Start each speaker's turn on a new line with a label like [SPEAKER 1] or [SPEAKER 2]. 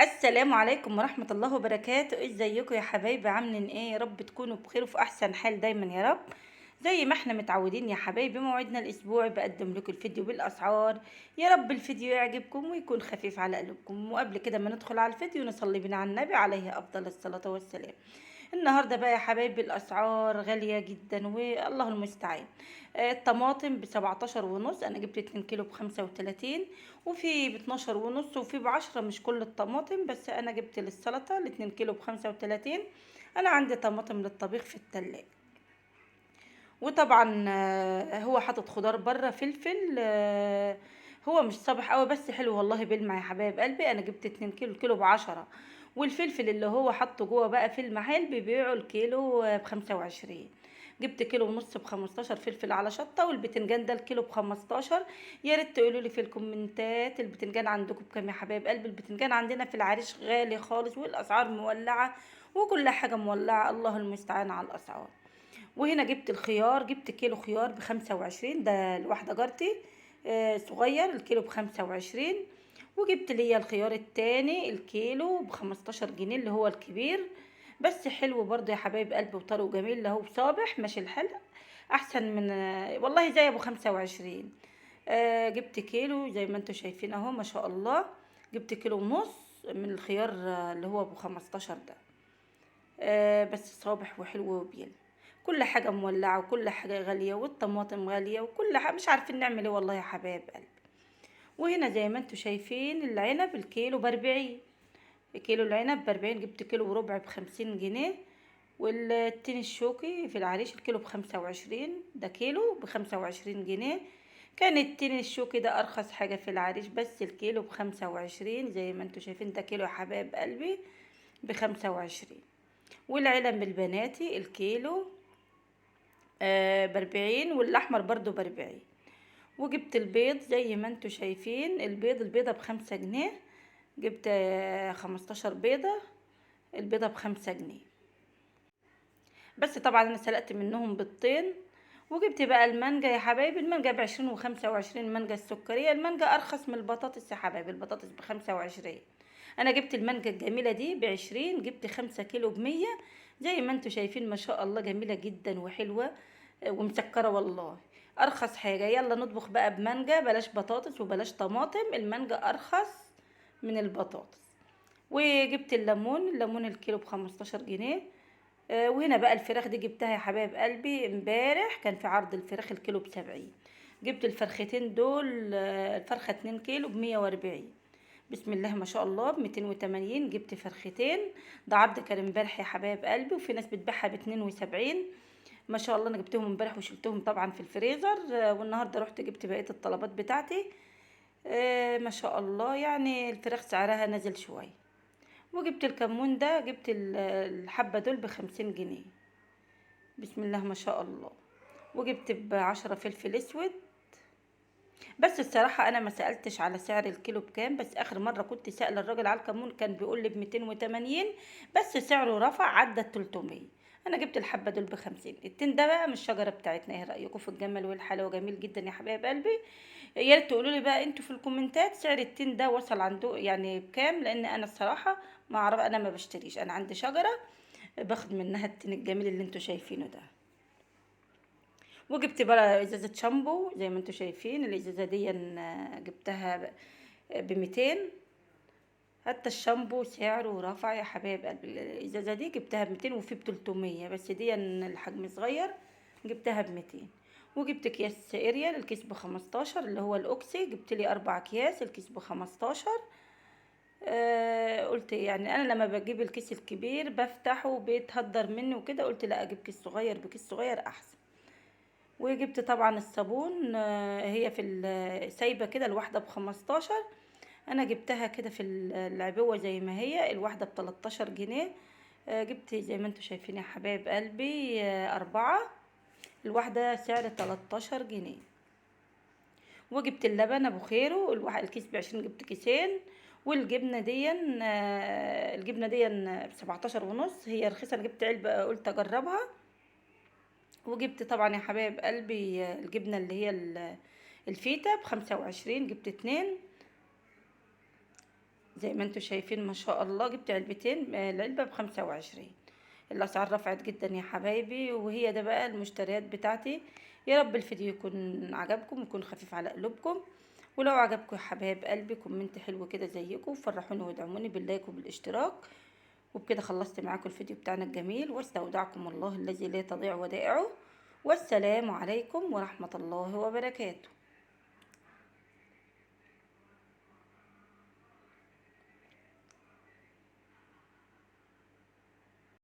[SPEAKER 1] السلام عليكم ورحمة الله وبركاته. ازيكم يا حبايبي؟ عاملين ايه؟ يا رب تكونوا بخير وفي احسن حال دايما يا رب. زي ما احنا متعودين يا حبايبي، موعدنا الاسبوعي بقدم لكم الفيديو بالاسعار. يا رب الفيديو يعجبكم ويكون خفيف على قلوبكم. وقبل كده ما ندخل على الفيديو نصلي بنا على النبي عليه افضل الصلاة والسلام. النهارده بقى يا حبايبي الاسعار غالية جدا والله المستعان. الطماطم ب17.5، انا جبت 2 كيلو ب35، وفي ب12.5، وفي ب10. مش كل الطماطم، بس انا جبت للسلطة الاتنين كيلو ب35. انا عندي طماطم للطبيخ في التلاجة. وطبعا هو حاطط خضار بره، فلفل، هو مش صابح قوي بس حلو والله بيلمع يا حبايب قلبي. انا جبت 2 كيلو، الكيلو ب10، والفلفل اللي هو حاطه جوه بقى في المحل بيبيعوا الكيلو ب25. جبت كيلو ونص ب15 فلفل على شطه. والبتنجان ده الكيلو ب15. يا ريت تقولوا لي في الكومنتات البتنجان عندكم بكام يا حبايب قلبي. البتنجان عندنا في العريش غالي خالص، والاسعار مولعه وكل حاجة مولعه، الله المستعان على الاسعار. وهنا جبت الخيار، جبت كيلو خيار ب25، ده لواحدة جارتي، صغير، الكيلو ب25. وجبت ليا الخيار التاني الكيلو ب15 جنيه اللي هو الكبير، بس حلو برضه يا حبايب قلبي وطري وجميل، اللي هو صابح ماشي الحال، احسن من والله زي ابو 25. جبت كيلو زي ما انتم شايفين اهو ما شاء الله. جبت كيلو ونص من الخيار اللي هو ابو 15 ده، بس صابح وحلو وبيل. كل حاجة مولعة وكل حاجة غالية، والطماطم غالية وكل حاجة، مش عارفين نعمل ايه والله يا حبايب قلبي. وهنا زي ما انتم شايفين العنب الكيلو ب40، كيلو العنب ب40، جبت كيلو وربع ب50 جنيه. والتين الشوكي في العريش الكيلو ب25، ده كيلو ب25 جنيه. كان التين الشوكي ده ارخص حاجة في العريش، بس الكيلو ب25 زي ما انتم شايفين، ده كيلو يا حبايب قلبي ب25. والعلب البناتي الكيلو ب40، والاحمر برضو ب40. وجبت البيض زي ما انتم شايفين، البيض البيضة ب5 جنيه، جبت 15 بيضة، البيضة ب5 جنيه. بس طبعا انا سلقت منهم بيضتين. وجبت بقى المانجا يا حبايبي، المانجا ب20 و25، مانجا السكرية. المانجا ارخص من البطاطس يا حبايبي، البطاطس ب25. انا جبت المانجا الجميلة دي ب20، جبت 5 كيلو ب100 زي ما انتم شايفين ما شاء الله، جميلة جدا وحلوة ومسكرة والله، ارخص حاجة. يلا نطبخ بقى بمانجا، بلاش بطاطس وبلاش طماطم، المانجا ارخص من البطاطس. وجبت الليمون، الليمون الكيلو ب15 جنيه. وهنا بقى الفراخ دي جبتها يا حبايب قلبي امبارح، كان في عرض الفراخ الكيلو ب70. جبت الفرختين دول، الفرخة 2 كيلو ب140، بسم الله ما شاء الله، ب280. جبت فرختين، ده عرض كان امبارح يا حبايب قلبي، وفي ناس بتبيعها ب72 ما شاء الله. انا جبتهم امبارح وشلتهم طبعا في الفريزر، والنهارده رحت جبت بقية الطلبات بتاعتي. ما شاء الله، يعني الفراخ سعرها نزل شوية. وجبت الكمون ده، جبت الحبة دول ب50 جنيه، بسم الله ما شاء الله. وجبت ب10 فلفل اسود. بس الصراحة انا ما سالتش على سعر الكيلو بكام، بس اخر مرة كنت سائله الراجل على الكمون كان بيقول لي ب280، بس سعره رفع عدى 300. انا جبت الحبة دول ب50. التين ده بقى من الشجرة بتاعتنا. ايه رايكم في الجمل والحلاوه؟ جميل جدا يا حبايب قلبي. يا ريت تقولوا لي بقى انتوا في الكومنتات سعر التين ده وصل عنده يعني بكام، لان انا الصراحة ما اعرف، انا ما بشتريش، انا عندي شجرة باخد منها التين الجميل اللي انتوا شايفينه ده. وجبت بقى ازازة شامبو زي ما انتوا شايفين، الازازه دي جبتها ب200. حتى الشامبو سعره رفع يا حبايب قلبي. الازازه دي جبتها ب200 وفي ب300، بس دي الحجم صغير جبتها ب200. وجبت اكياس اريال الكيس ب15 اللي هو الاوكسي، جبت لي 4 اكياس الكيس ب15. قلت يعني انا لما بجيب الكيس الكبير بفتحه وبيتهدر مني وكده، قلت لا اجيب كيس صغير، بكيس صغير احسن. وجبت طبعا الصابون، هي في سايبه كده الواحدة ب15، انا جبتها كده في العبوه زي ما هي، الواحدة ب13 جنيه. جبت زي ما انتم شايفين يا حبايب قلبي، 4، الواحدة سعر 13 جنيه. وجبت اللبن ابو خيره الكيس ب20، جبت كيسين. والجبنه دي، الجبنة دي ب17.5، هي رخيصة، انا جبت علبة قلت اجربها. وجبت طبعا يا حبايب قلبي الجبنة اللي هي الفيتا ب25، جبت 2. زي ما انتم شايفين ما شاء الله. جبت علبتين، العلبة ب25. الاسعار رفعت جدا يا حبايبي. وهي ده بقى المشتريات بتاعتي. يا رب الفيديو يكون عجبكم ويكون خفيف على قلوبكم. ولو عجبكم يا حبايب قلبي comment حلو كده زيكم، وفرحوني وادعموني بال like وبالاشتراك. وبكده خلصت معاكم الفيديو بتاعنا الجميل، واستودعكم الله الذي لا تضيع ودائعه، والسلام عليكم ورحمة الله وبركاته.